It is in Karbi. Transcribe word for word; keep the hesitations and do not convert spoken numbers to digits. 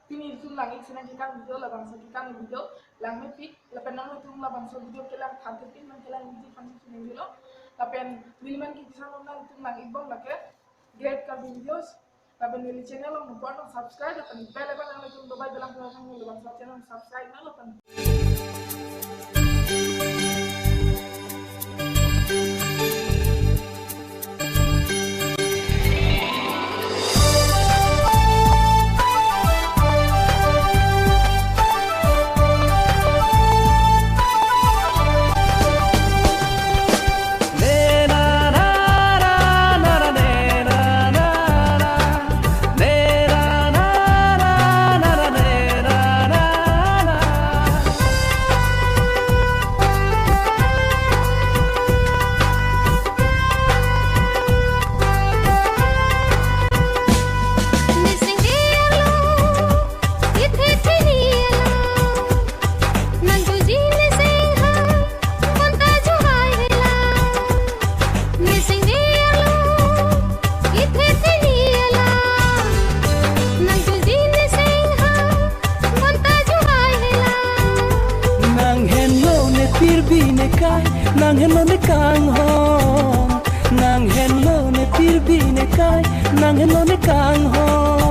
Pini itum lang-ik sinang kekang video, labangso kekang video langmepik, lapen nanglitum labangso video kelang thantepik nangkelang iji aphan si chiningri lo. Lapen nelimen kekisang lo, nanglitum lang-ikbom lake Great Karbi Videos. Lapen neli channel along nonpon nang subscribe, lapen bell icon nanglitum dobai, belang belang nang labangso channel subscribe nang lapen. Nang henlo ne pirbi ne kai, nang henlo ne kanghon. Nang henlo ne pirbi ne kai, nang henlo ne kanghon.